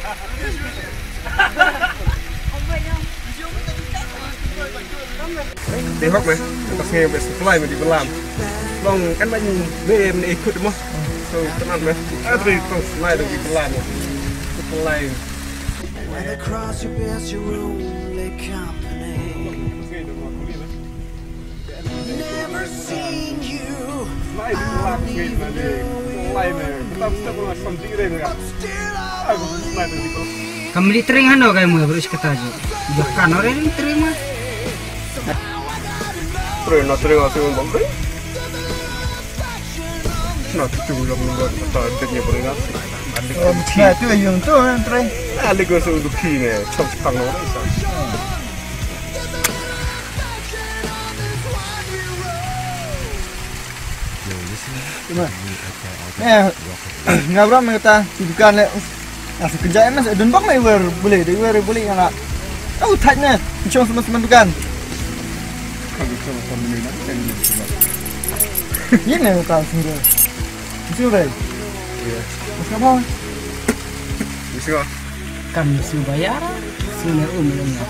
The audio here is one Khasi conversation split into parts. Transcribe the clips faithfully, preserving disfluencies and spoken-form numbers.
Dei hok me, ka sngi me supply me dei ba lam. Long kan ba ni me me ikut mo. So tenan me. Adri to supply dei ba lam. Supply. When I cross your best, your only company. Never seen you. Kam li tring hano kai mu bro sekata je. Jakan ore li tring ma. Tring na tring asing bang tring. Na tu tu yang nunggu kata dia punya peringat. Om sia tu yang tu tring. Ali go so duki ne chok tang ore sa. Nga bra me ta ti dukan le. Nga su kynja em se dun bok me wer bule de wer bule nga. Au thaj ne. Chong semen semen dukan. Ye ne ta sure. Sure. Mas ka bang. Sure. Kan su bayar, su ne um ne.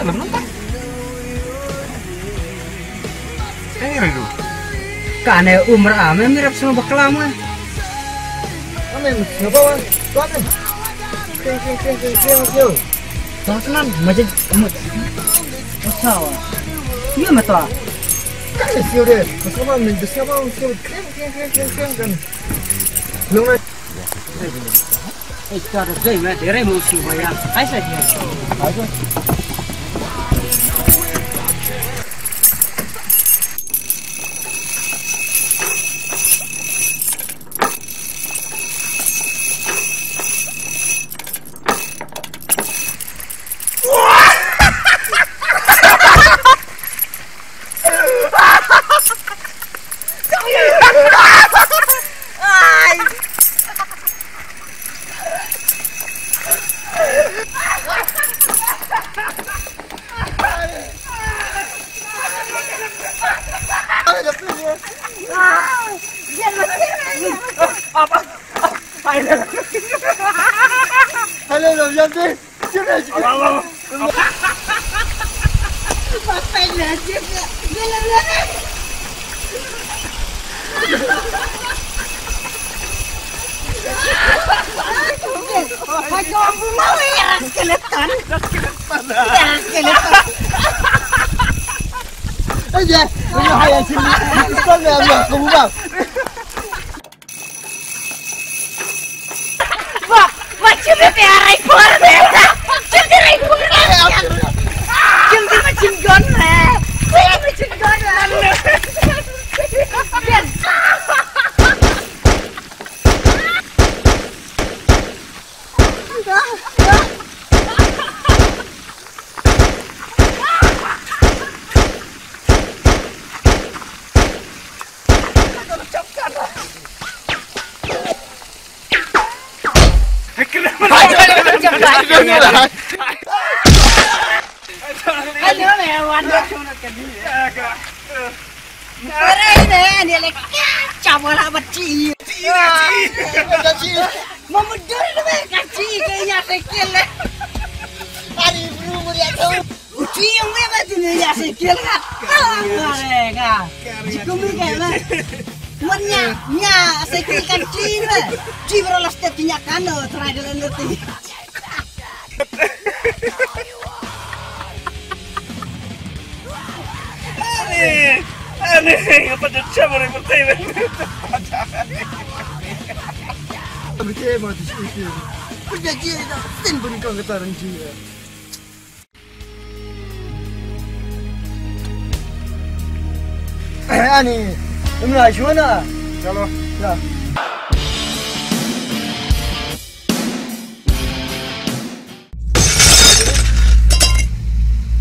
Alam nanta. Eh, Redu. Kane umra ame mirap sama bakla mo. Ame ngapa wa? Tuan. Keng keng keng keng keng keng. Tuan senan maje umut. Wasa wa? Iya mata. Kane siu de. Sama min de sama siu. Keng keng keng keng keng kan. Long na. Hello, everyone. Are ne, ne le kya chamola bacchi. Mamudur ne kachi ke ya sekil. Ari bru muria tu. Uchi yung me ba tu ya sekil ka. Are ka. Jikumi ka na. Manya nya sekil kachi ne. Jibra laste tinya kano try de lenu ti. Ani, ani, apa tu cabar yang bertemu? Bertemu tu sih. Perjanjian dah, tin pun kau kata orang Cina. Ani, em lah shona. Chalo. Ya.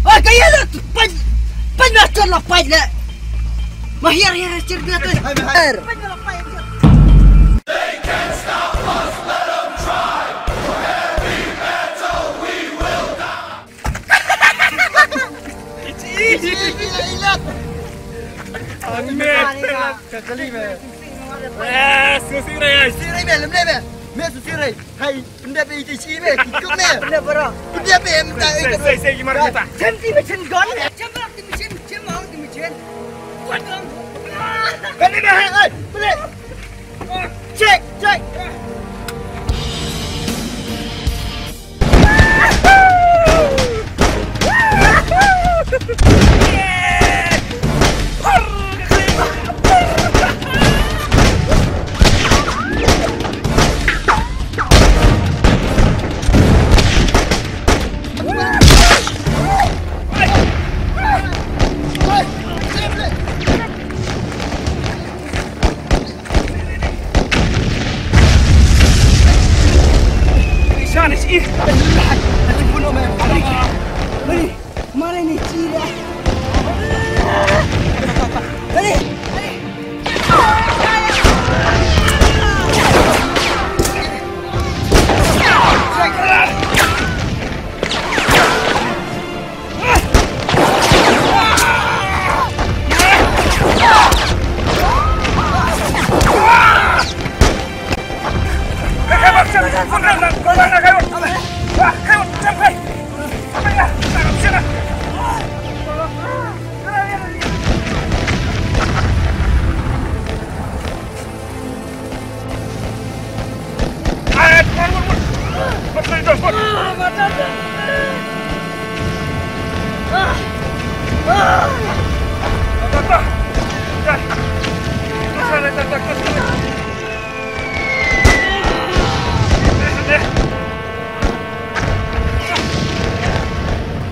Oi, kaya la, paj, paj na chon la paj la. Mahir, hir, hir, chir dia tu. Hai, hai. Paj la paj. Amen. Ka kali me. Eh, sngewsih re. Sngewsih re me, lem le me. Me sngewsih re. Hai, pyndep ïa ki shi me, ki kup me. Pyndep bara. Pyndep me, mynta. Sei, sei, sei, ki mar kita. Chen ti me, chen gon me. Chen ba ti me, chen, chen ma ti me, chen. Kuat dong. Kali me, hai, hai, pyndep. Check, check.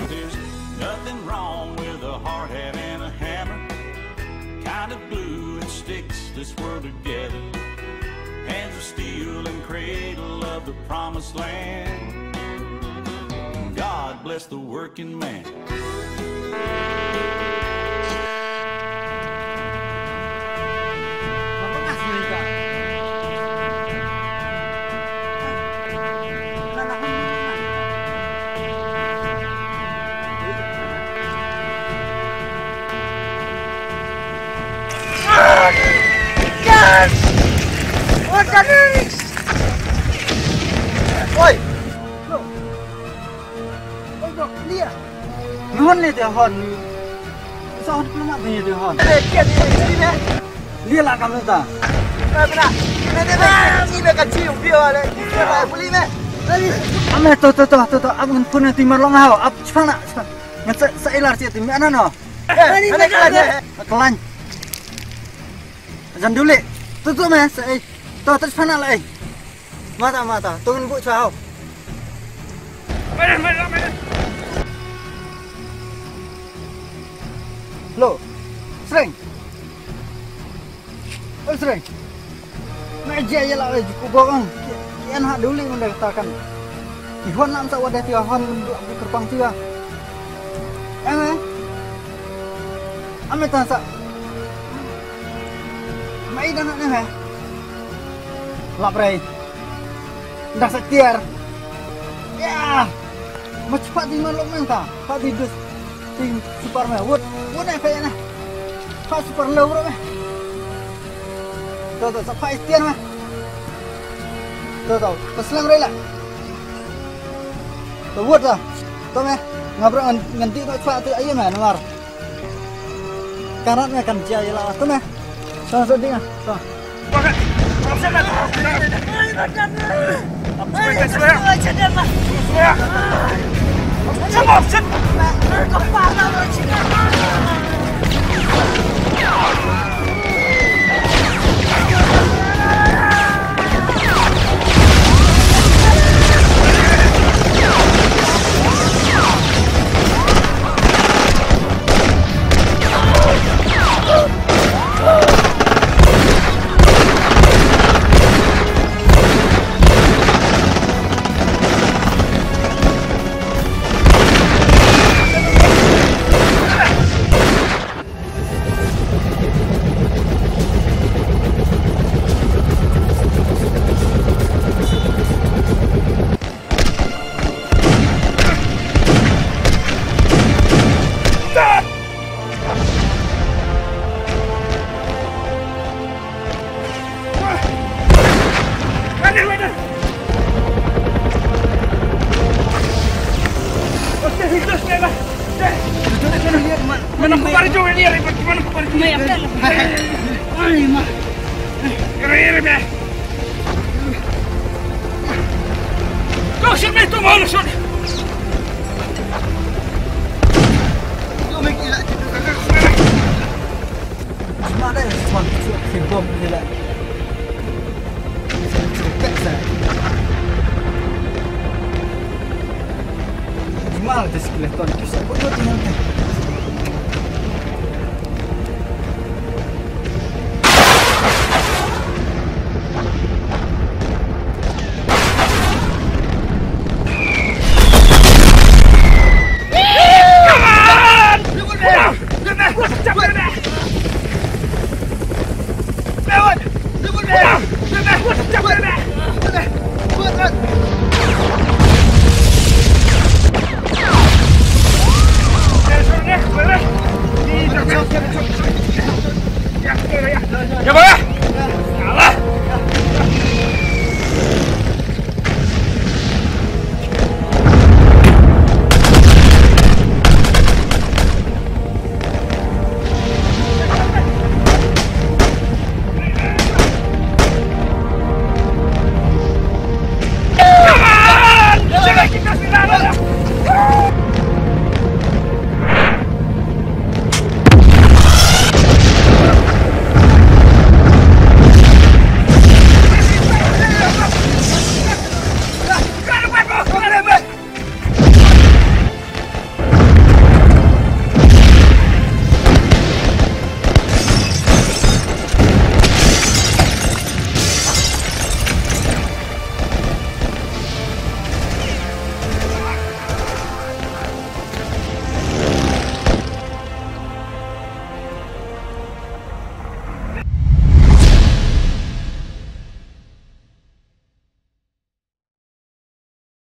There's nothing wrong with a hard hat and a hammer. Kind of glue that sticks this world together. Hands of steel and cradle of the promised land. God bless the working man. Oi! Oi, bro, lia. Ngon le te hon. Sa hon pula ma te hon. Eh, kia ni, ni ne. Lia la kam ta. Eh, bina. Ni ne, ni ne, ni ne ka chi u pio le. Ni ne, puli ne. Ame to, to, to, to, to. Ap ngan pun ti mar long hau. Ap chana. Ngan sa, sa ilar chi ti me ana no. Eh, ni ne ka ne. Klan. Jan dule. To, to me sa. To, to chana la. Mata, mata, to ngan buh chwa hau. Lo, Sreng. Oi, Sreng. Na jia ïa la oi, ku bok ang. Ki en ha duli mende ta kan. Ki hon nam sa wada tiwa hon mende aku terpang tiwa. Eme. Ame tan sa. Mai dan ne he. Lap rei. Dah sa tiar. Ya. Mach pha di ma lok nang ta. Pha di dus. Ting super me. Wut. Wut ne pha ne. Pha super low bro me. To to sa pha tiar me. To to. To slang rei la. To wut ta. To me. Ngabra ngan di to pha ti ayo me namar. Karat me kan jia ila tu me. Sa sa ding ah. Sa. Mana ku bari jauh ini, mana ku bari jauh. Kau sini tu malu sud. Jumlah ada skeleton tu, siapa tu tinggal tu?